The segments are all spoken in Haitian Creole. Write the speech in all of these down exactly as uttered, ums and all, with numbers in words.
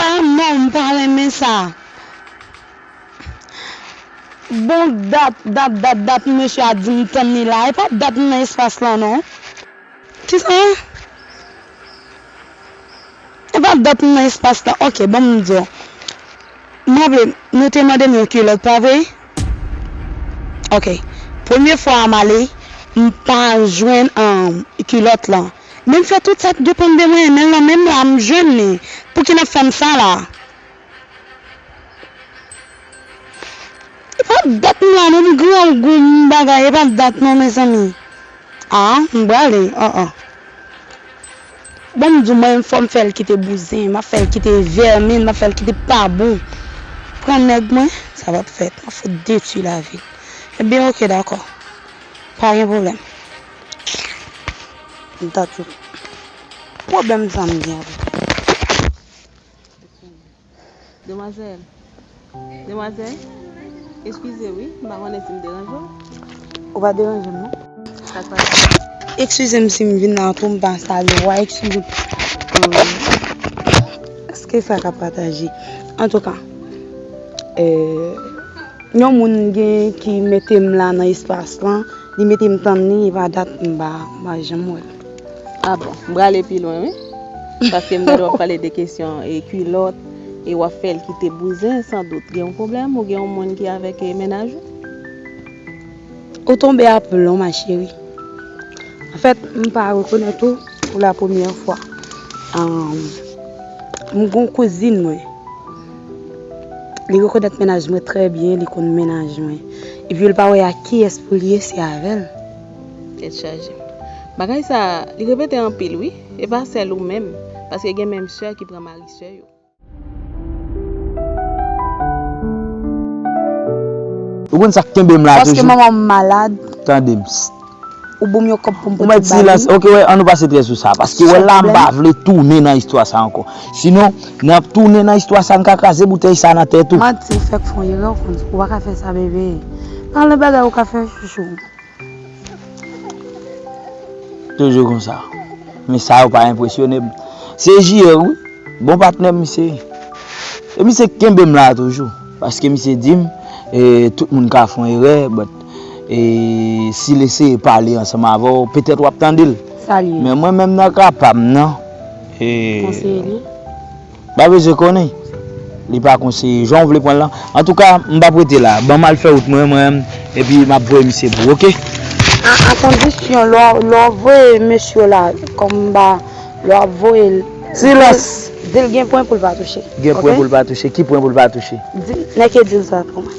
Ah non, m pa renmen sa. Bon, dat, dat, dat, dat, mesye a di m tann li la. E pa dat m nan espas lan, non. Kisa? E pa dat m nan espas lan. Ok, bon, m di w. M raple, nou te mande m yon kilòt, pa vre? Ok. Premye fwa a m ale, m pa jwenn, um, kilòt lan. Men m fè tout sa k depann de mwen, men l nan men m la, m jwenn li. Pouki n ap fè m sa la? E pa dat m la non, m grangou, m bagay, e pa dat non, mezanmi. Ah, m prale, an, an. Bon, m di w, mwen, fò m fè l kite bouzen, m ap fè l kite vèmin, m ap fè l kite pa bon. Pran nèg mwen, sa p ap fèt, m ap fout detwi lavi l. Ebyen, ok, dakò. Pa gen pwoblèm. M ta tou. Pwoblèm sa m gen avèk ou? Demwazèl. Demwazèl. Eskize wi, m pa konnen si m deranje w. Ou pa deranje m, non. Sa k pase? Eskize m si m vin la tou, m pa salye w, eskize m. Èske sa ka pataje? Antouka, eh, yon moun gen ki mete m la nan espas lan, li mete m tann li, e pa dat m pa, m pa janm wè l. Ah bon, m prale pi lwen, wi. Paske m tande w ap pale de kesyon e kilòt, e w ap fè l kite bouzen, san dout gen yon pwoblèm, ou gen yon moun ki avèk, e, mennaj ou? Ou tonbe a plon, ma chérie. Anfèt, m pa rekonèt ou pou la premyè fwa. Ahn, m gon kouzin mwen. Li rekonèt mennaj mwen trè byen, li konn mennaj mwen. Epi l pa wè ak kiyès pou l ye, se avè l. Tèt chaje. Bagay sa, li repete anpil, wi. E pa sèl ou menm, paske gen menm sè ki pran mari sè yo. Ou konn sa k kenbe m la toujou? Paske manman m malad. Tande m. Ou ban m yon kòb pou m pote ba li. Ou mèt silans. Ok, wè, an nou pase trè sou sa. Paske wè la, m pa vle tounen nan istwa sa ankò. Sinon, n ap tounen nan istwa sa, n ka kraze boutèy sa nan tèt ou. Manti, ou fèk fè yon erè, ou konn, ou pa ka fè sa, bebe. Pa gen bagay ou ka fè, chouchou. Toujou konsa. Men sa yo pa enpresyone m. Se J R, wi. Bon patnè m misye ye. E misye kenbe m la toujou. Paske misye di m, e, tout moun ka fè yon erè, but, e, si l eseye pale ansanm avè w, petèt w ap tande l. Sa l ye? Men mwen menm nan ka pa m nan. E, konseye li? Pa bezwen konnen. Li pa konseye. Jan w vle pran l lan. Antouka, m p ap rete la. Ban m al fè wout mwen, mwen, epi m ap voye misye pou ou, ok? A, a kondisyon, lè w, lè w voye mesye la, kòm m pa, lè w ap voye l, silans! Di l gen pwen pou l pa touche. Gen pwen pou l pa touche. Ki pwen pou l pa touche? Di, nèg yo di l sa pou mwen.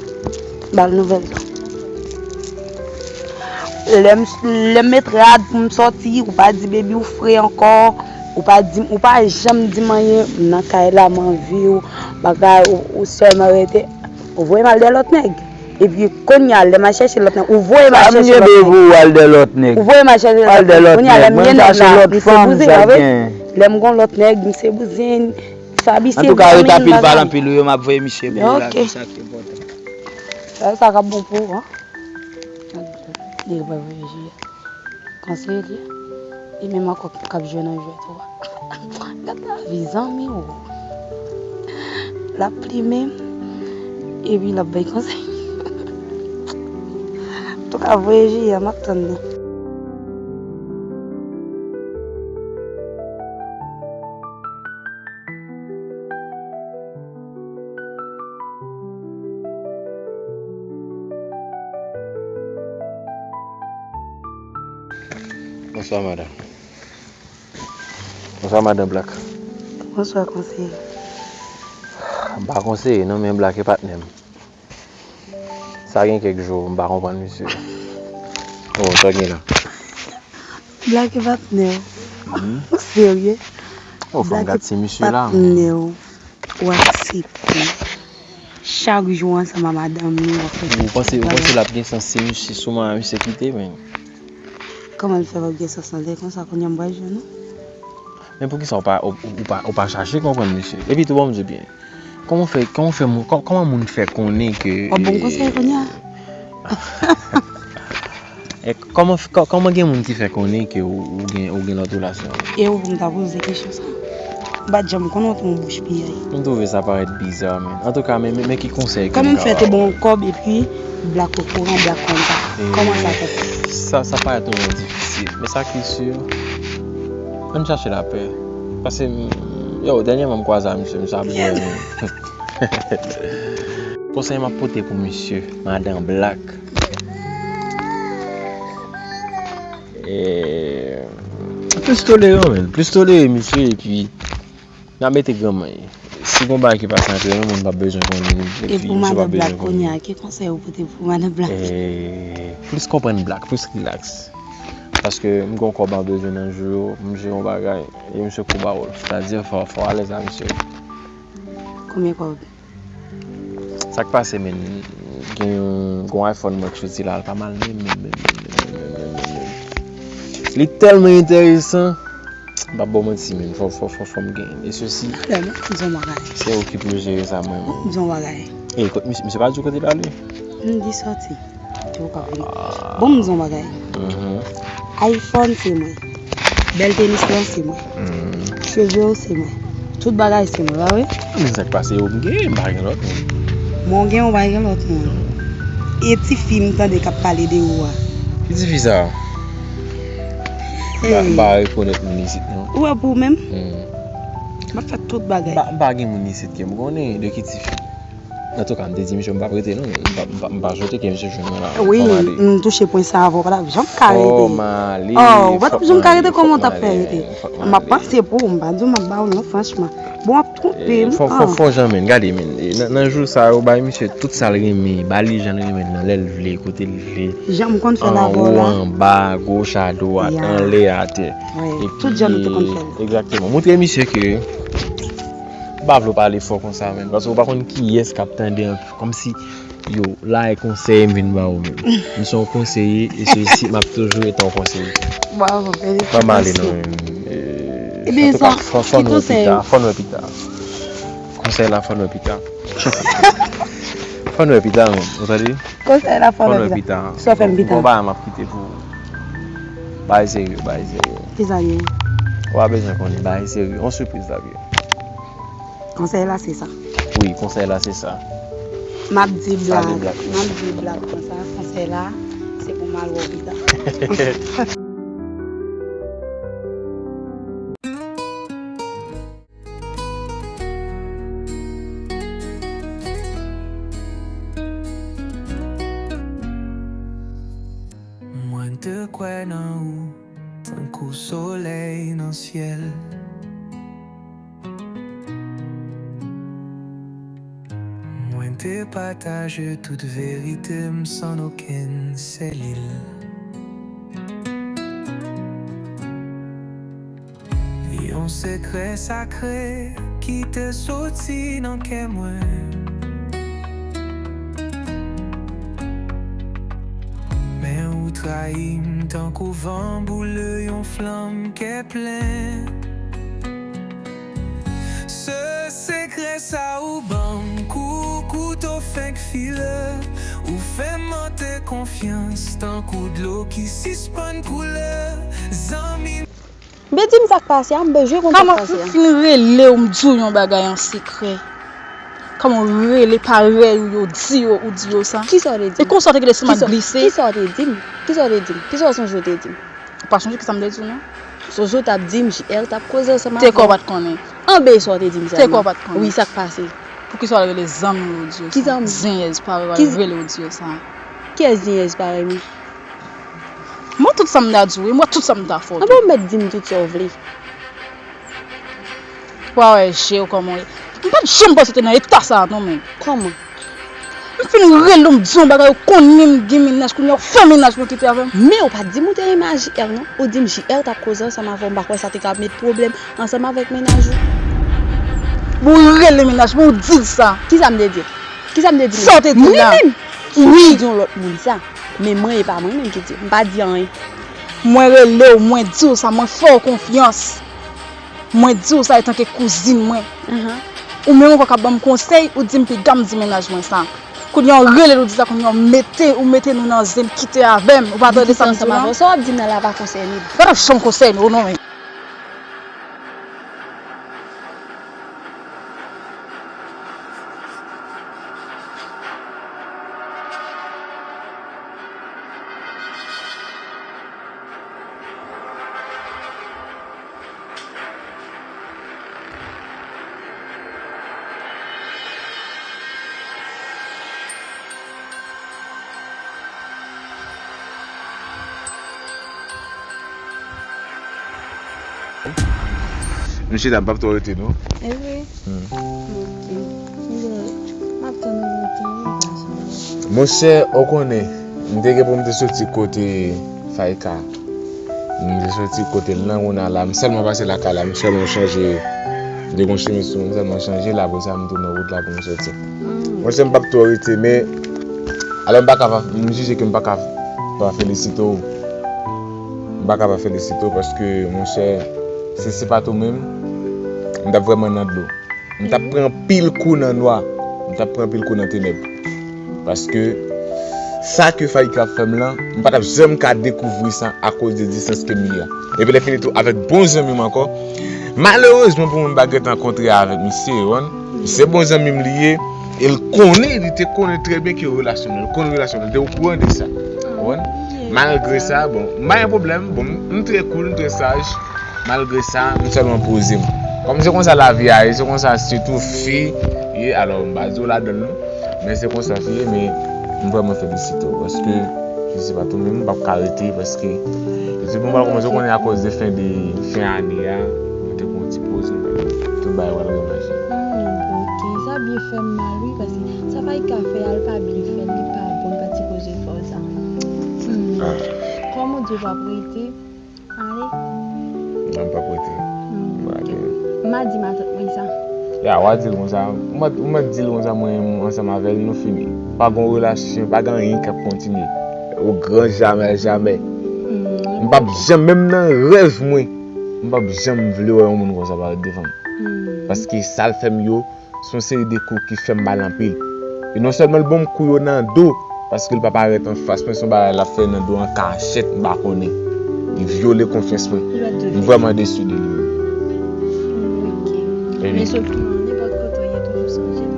Ba l nouvèl sa. Lè m, lè m met rad pou m sòti, ou pa di baby ou fre ankò, ou pa di, ou pa janm di m anyen, m nan kay la, m anvi w, bagay, ou, ou sèlman rete, ou voye m al dèyè lòt nèg. Epi kounye a, lè m al chèche lòt nèg, ou voye m al chèche lòt nèg. Sa m gen baby ou al dèyè lòt nèg? Ou voye m al chèche lòt nèg. Al dèyè lòt nèg. Kounye a, lè m gen nèg la, m se bouzen, pa vre? Lè m gon lòt nèg, m se bouzen, sa misye. Antouka, ret apil, pale anpil, wi, m ap voye misye pou ou la, sa ki enpòtan. Sa, sa k ap bon pou ou, an. Li pa voye jwe. Konseye li. E menm ankò k ap jwe nan jwèt ou a. Gad lavi zanmi w. L ap plimen m. Epi l ap bay konsèy. Antouka, voye jwe a, m ap tann li. Bonswa, madanm. Bonswa, madanm Black. Bonswa, konseye. M pa konseye, non, men Black e patnè m. Sa gen kèk jou, m pa konprann misye. Oh, sa gen la. Black e patnè w. Hmm? Ou serye? Oh, fò m gad se misye la, men. Black e patnè w. Ou aksepte. Chak jou ansanm a madanm li, w ap fè. Ou panse, ou panse l ap gen sans si misye, si w manyen misye kite, men. Kòman l fè p ap gen sans nan lè konsa, kounye a m pral jwenn ou? Men poukisa w pa, ou, ou pa, ou pa chache konprann misye? Epi tou, ban m di w byen. Kòman w fè, kòman w fè moun, kò-, kòman moun fè konnen ke, w ap ban m konsèy kounye a? E kòman, kò-, kòman gen moun ki fè konnen ke ou, ou gen, ou gen lòt relasyon? E ou pou m ta poze kesyon sa? M pa t janm konn ou te yon bouch piyay. M twouve sa parèt biza, men. Antouka, men, men, men ki konsèy ke m ka ba w? Kanmenm fè te bon kòb, epi Black okouran, Black konn sa. Kòman sa fèt? Sa, sa parèt yon jan difisil. Men sa ki si, ann chache lapè. Paske, m, yo, dènyèman m kwaze a misye, misye ap jwe. Konsèy m ap pote pou misye, madan Black. E, plis tolere, men. Plis tolere misye, epi n ap mete granmay. Si gon bagay ki pase ant nou, moun p ap bezwen konnen. E pou madan Black kounye a, ki konsèy ou pote pou madan Black? E, plis konprann Black, plis rilaks. Paske m gon kòb m ap bezwen nan jou yo, m jere yon bagay, e misye kou ba w l. Sètadi, fò, fò alèz a misye. Konbyen kòb? Sa k pase, men, gen yon, gen yon iPhone mwen k soti la, l pa mal, men, men, men. Li tèlman enteresan, m p ap ba w manti, men, fò, fò, fò, fò m genyen. E sesi, se ou ki pou jere sa, mwen, men. M di w yon bagay. E, kot misye, misye pa di w kote l ale? M di sòti. Ou ka vini. Bon, m di w yon bagay. iPhone se mwen. Bèl tenis lan se mwen. Cheve w se mwen. Tout bagay se mwen, pa vre? Men sa k pase, yo m gen, m pa gen lòt moun. Mwen gen, ou pa gen lòt moun. E ti fi m tande k ap pale de ou a. Ki ti fi sa? M pa, m pa rekonèt moun isit, non. Ou wè pou ou menm? M ap fè tout bagay. M pa, m pa gen moun isit ke m konnen, de ki ti fi? Antouka, m te di misye m p ap rete non, m pa, m pa, m pa swete ke misye jwenn mwen la. Wi, m touche pwen sa avè w, pa t ap janm ka rete. Oh, ou pa t ap janm ka rete, kòman w t ap fè rete? M ap panse pou ou, m pa di w m ap ba w non, franchman. Bon, w ap twonpe m. Fò, fò, fò jan, men, gade, men, nan, nan jou sa yo, bay misye tout sa l renmen, ba li jan l renmen l nan, lè l vle, kote l vle. Jan m konn fè l avè w la. Anwo, anba, goch, adwat, anlè, atè. Tout jan nou te konn fè l. Egzakteman. Montre misye ke M pa vle w pale fò konsa, menn, paske w pa konn kiyès k ap tande, kòmsi, yo, la e konsèy m vin ba ou menm. M se yon konseye, e sesi, m ap toujou rete yon konseye. Bravo, felisitasion. Ban m ale non, menn. Antouka, fò, fò n wè pita, fò n wè pita. Konsèy la, fò n wè pita. Fò n wè pita, menn. Ou tande? Konsèy la, fò n wè pita. Sa w fè m pita? Bon, bagay m ap kite pou ou. Bagay serye, bagay serye. Kisa l ye? Ou pa bezwen konnen, bagay serye. On sipriz l ap ye. Konsèy la se sa. Wi, konsèy la se sa. M ap di Black, m ap di Black konsa, konsèy la se pou m al wè w pita. Mwen te kwè nan ou tankou solèy nan syèl. Mwen te pataje tout verite m san okenn sèlil. Yon sekrè sakre ki te soti nan kè mwen. Men ou trayi m tankou van boule yon flanm kè plen. Se sekrè sa ou ban m kou kouto fenk file. Ou fè m mante konfyans tankou dlo ki sispann koule. Zanmi. Be di m sa k pase a, m bezwen konn sa k pase a. Kòman m fin rele w, m di w yon bagay an sekrè? Kòman w rele parèy ou yo, di yo, ou di yo sa? Kisa w te di m? E konsa w te kite sou m ap glise? Kisa w te di m? Kisa w te di m? Kisa w sonje w te di m? Ou pa sonje kisa m te di w, non? Sonje w t ap di m, J L t ap koze ansanm avè w. Te kwè w pa t konnen. Anben sa w te di m sèlman. Te kwè w pa t konnen. Wi, sa k pase? Poukisa w al rele zanmi w yo di yo sa? Ki zanmi? Zenyèz parèy w al rele yo di yo sa? Kiyès zenyèz parèy mwen? Mwen, tout sa m ta di w, e mwen, tout sa m ta fè w tou. Anben, ou mèt di m tout sa w vle. W a wè je w kòman w ye. M pa t janm panse w te nan eta sa a non, men. Kòman? M fin rele w, m di w yon bagay, ou konnen m gen mennaj, kounye a w fè mennaj mwen kite avè m. Men ou pa t di m ou te renmen a J R non. Ou di m J R t ap koze ansanm avè w, m pa kwè sa te ka met pwoblèm ansanm avèk mennaj ou. Bon, ou rele mennaj mwen, ou di l sa. Kisa m te di? Kisa m te di menm? Sa w te di la? Mwen menm? Wi. Ki di yon lòt moun sa? Men mwen, e pa mwen menm ki di. M pa di anyen. Mwen rele w, mwen di w sa, mwen fè w konfyans. Mwen di w sa etanke kouzin mwen. Ou menm ankò k ap ban m konsèy, ou di m piga m di mennaj mwen sa. Kounye a w rele l, ou di sa, kounye a w mete, ou mete nou nan zen, kite avè m. Ou pa tande sa m di w la? Sa w ap di m nan la pa konsène m. Pa t ap janm konsène w non, men. M chita, m p ap twò rete non. E vre? Hmm. Ok. Ebyen, m ap tann ou lontan wi, gason. Monchè, ou konnen, m te gen pou m te soti kote Faïka. M te soti kote l nan, kounye a la, m sèlman pase lakay la, m sèlman chanje, m te gen yon chemiz sou mwen, m sèlman chanje l, apre sa, m tounen wout la pou m soti. Hmm. Monchè, m p ap twò rete, men, alò, m pa ka pa, m jije ke m pa ka pa felisite w. M pa ka pa felisite w, paske, monchè, si se pa t ou menm, m t ap vrèman nan dlo. M t ap pran anpil kou nan nwa. M t ap pran anpil kou nan tenèb. Paske sa ke Faïka ap fè m lan, m pa t ap janm ka dekouvri sa akoz de distans ke m ye a. Epi lè fini tou, avèk bon zanmi m ankò, malerezman pou mwen, m pa gentan kontre avèk misye, ou konprann? Se bon zanmi m li ye, e l konnen, li te konnen trè byen ke relasyon nou, l konnen relasyon nou, li te okouran de sa, ou konprann? Malgre sa, bon, m pa gen pwoblèm, bon, m, m trè cool, m trè saj. Malgre sa, m sèlman poze m. Kòm se konsa lavi a ye, se konsa sitou fi ye, alò m pa di w ladan l non, men se konsa fi ye, men m vrèman felisite w, paske si se pa t ou menm, m p ap ka rete, paske depi m pral kòmanse, w konnen akoz de fen de, fen ane a, mwen te pran yon ti poz, tout bagay pral remache. Hmm, ok, sa byen fè m mal wi, paske sa Faïka fè a, l pa byen fè, li pa bon, li pa t sipoze fè w sa. Hmm. Kòman w di w p ap rete? Ale. Non, m p ap rete. M prale. M a di matant mwen sa. Ya, w a di l konsa. Ou mèt, ou mèt di l konsa, mwen menm ansanm avè l, nou fini. Pa gen relasyon, pa gen anyen k ap kontinye. O gran jamè, jamè. M p ap janm, menm nan rèv mwen, m p ap janm vle wè yon moun konsa parèt devan m. Paske sa l fè m yo, se yon seri de kou ki fè m mal anpil. E non sèlman l ban m kou yo nan do, paske l pa parèt anfas mwen, se yon bagay l ap fè nan do an kachèt, m pa konnen. Li vyole konfyans mwen. M vrèman desi de li. Ok. Men Sophie, nenpòt kote w ye, toujou sonje m.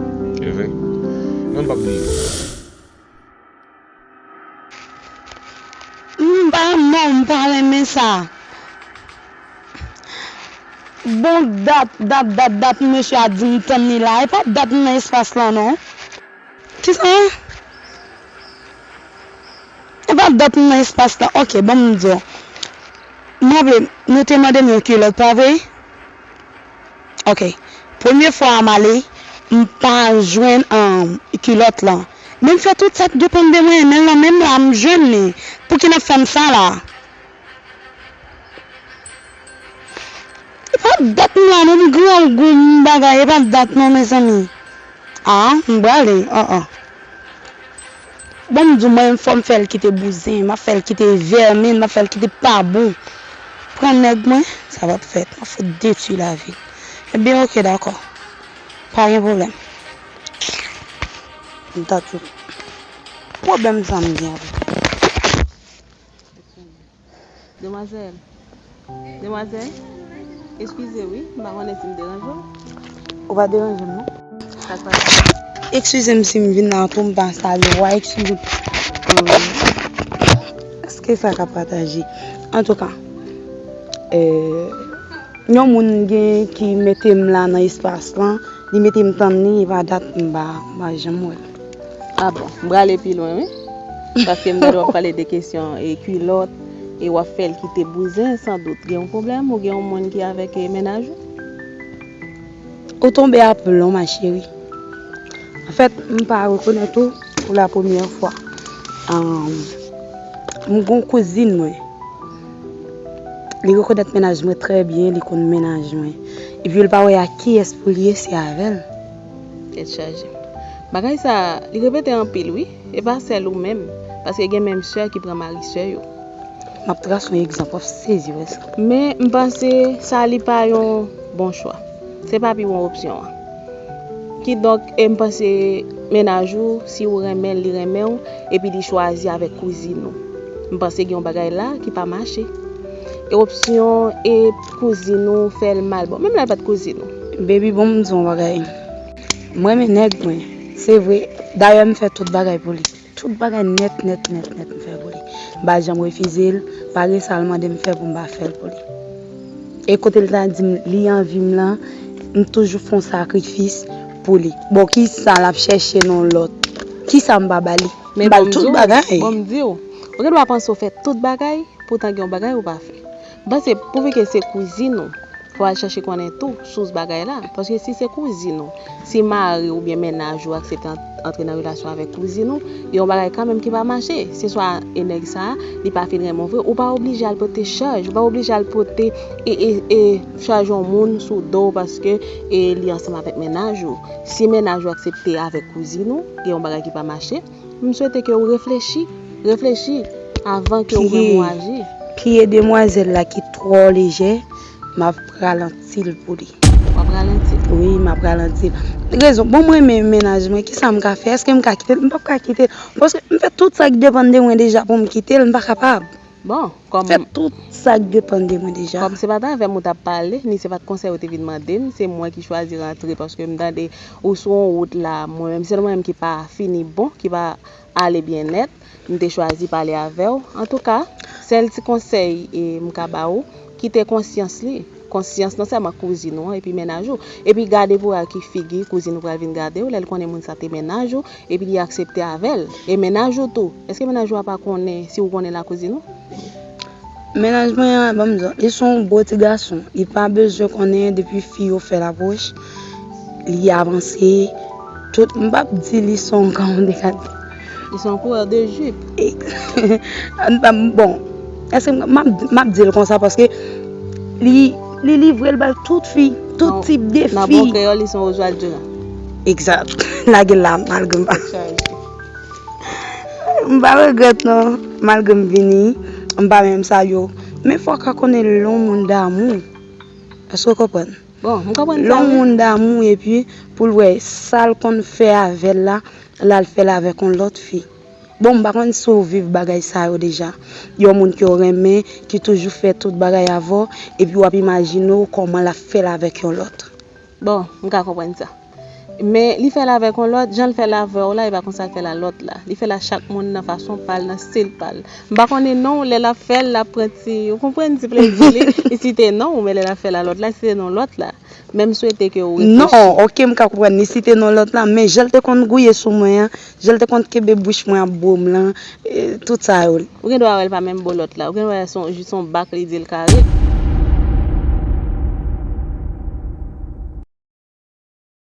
E vre? Mwen m p ap bliye. M pa, non, m pa renmen sa. Bon, dat, dat, dat, dat, mesye a di m tann li la. E pa dat m nan espas lan, non. Kisa? E pa dat m nan espas lan. Ok, bon, m di w. M raple, nou te mande m yon kilòt, pa vre? Ok. Premye fwa a m ale, m pa jwenn, um, kilòt lan. Men m fè tout sa k depann de mwen, men l nan men m la, m jwenn li. Pouki n ap fè m sa la? E pa dat m la non, m grangou, m bagay, e pa dat non, mezanmi. Ah, m prale, an, an. Bon, m di w, mwen menm fò m fè l kite bouzen, m ap fè l kite vèmin, m ap fè l kite pa bon. Pran nèg mwen, sa p ap fèt, m ap fout detwi lavi l. Ebyen, ok, dakò. Pa gen pwoblèm. M ta tou. Pwoblèm sa m gen avèk. Demwazèl. Demwazèl. Eskize wi, m pa konnen si m deranje w. Ou pa deranje m non. Sa k pase? Eskize m si m vin la tou, m pa salye w, eskize m. Èske sa ka pataje? Antouka, euh, yon moun gen ki mete m la nan espas lan, li mete m tann li, e pa dat m pa, m pa janm wè l. Ah bon, m prale pi lwen wi. Paske m tande w ap pale de kesyon e kilòt, e w ap fè l kite bouzen, sandout gen yon pwoblèm ou gen yon moun ki avèk, e, mennaj ou? Ou tonbe a plon, ma chérie. Anfèt, m pa rekonèt ou pou la premyè fwa. Ahn, m gon kouzin mwen. Li rekonèt mennaj mwen trè byen, li konn mennaj mwen. Epi l pa wè ak kiyès pou l ye, se avè l. Tèt chaje. Bagay sa, li repete anpil wi. E pa sèl ou menm, paske gen menm sè ki pran mari sè yo. M ap trase yon egzanp, w ap sezi wè sa. Men m panse sa li pa yon bon chwa. Se pa pi bon opsyon an. Kidonk, e m panse mennaj ou, si ou renmen l, li renmen w, epi li chwazi avèk kouzin ou. M panse gen yon bagay la ki pa mache. E opsyon e kouzin ou fè l mal. Bon, menm lè l pa t kouzin ou. Baby, bon, m di w yon bagay. M renmen nèg mwen. Se vre. Dayè, m fè tout bagay pou li. Tout bagay nèt, nèt, nèt, nèt, m fè pou li. M pa janm refize l, pa gen sa l mande m fè pou m pa fè l pou li. E kote l ta di m li anvi m lan, m toujou fè yon sakrifis pou li. Bon, kisa l ap chèche nan yon lòt? Kisa m pa ba li? M ba l tout bagay. Bon, m di w, ou gen dwa panse w fè tout bagay, poutan gen yon bagay ou pa fè. M panse, pouvi ke se kouzin ou, Fò w al chèche konnen tou sous bagay la. Paske si se kouzin ou, si mari oubyen mennaj ou aksepte ant- antre nan relasyon avèk kouzin ou, gen yon bagay kanmenm ki pa mache. Se swa e nèg sa a, li pa fin renmen w vre, ou pa oblije al pote chaj, ou pa oblije al pote e, e, e chaj yon moun sou do w paske e li ansanm avèk mennaj ou. Si mennaj ou aksepte avèk kouzin ou, gen yon bagay ki pa mache, m swete ke w reflechi, reflechi avan ke w menm ou aji. Piye demwazèl la ki twò lejè, m ap ralanti l pou li. W ap ralanti l? Wi, m ap ralanti l. Rezon, bon, mwen renmen mennaj mwen, kisa m ka fè? Èske m ka kite l? M p ap ka kite l. Paske m fè tout sa ki depann de mwen deja pou m kite l, m pa kapab. Bon, kòm. Fè tout sa k depann de mwen deja. Kòm se pa t avè m ou t ap pale, ni se pa t konsèy ou te vin mande m, se mwen ki chwazi rantre paske m tande ou sou yon wout la, mwen menm, se mwen menm ki pa fini bon, ki pa ale byen nèt, m te chwazi pale avè w. Antouka, sèl ti konsèy e m ka ba ou, kite konsyans li. Konsyans non sèlman kouzin ou an epi mennaj ou. Epi gade pou wè ak ki figi kouzin ou pral vin gade w lè l konnen moun sa te mennaj ou, epi li aksepte avè l. E mennaj ou tou, èske mennaj ou a pa konnen si ou konnen la kouzin ou? Mennaj mwen an, ban m di w, li se yon bon ti gason. Li pa bezwen konnen depi fi yo fè lapwòch, li avanse. Tout, m p ap di li se yon kawon de kat. Li se yon kourè de jip. Bon, èske m, m ap, m ap di l konsa paske li, li livre l bay tout fi, tout tip de fi. Nan bon kreyòl, li se yon Oswald Durand. Egzat. Lage l la, malgre m pa. M pa regrèt non, malgre m vini, m pa menm sa yo. Men fò w ka konnen lè yon moun damou. Èske w konprann? Bon, m konprann sa. Lè yon moun damou epi pou l wè sa l konn fè avè l la, l al fè l avèk yon lòt fi. Bon, m pa konn si w viv bagay sa yo deja. Yon moun ke w renmen, ki toujou fè tout bagay avè w, epi w ap imajine w kòman l ap fè l avèk yon lòt. Bon, m ka konprann sa. Men li fè l avèk yon lòt, jan l fè l avè w la, e pa konsa l fè l a lòt la. Li fè l a chak moun nan fason pa l, nan stil pa l. M pa konnen non, lè l ap fè l, l ap pran ti, ou konprann, ti plezi li, li site non w, men lè l ap fè l a lòt la, li site non lòt la. Men m swete ke w reflechi. Non, oke, m ka konprann, li site non lòt la, men jan l te konn gouye sou mwen an, jan l te konn kenbe bouch mwen ap bo m lan, e, tout sa yo. Ou gen dwa wè l pa menm bo lòt la, ou gen dwa wè se yon, jis yon bak li di l kare.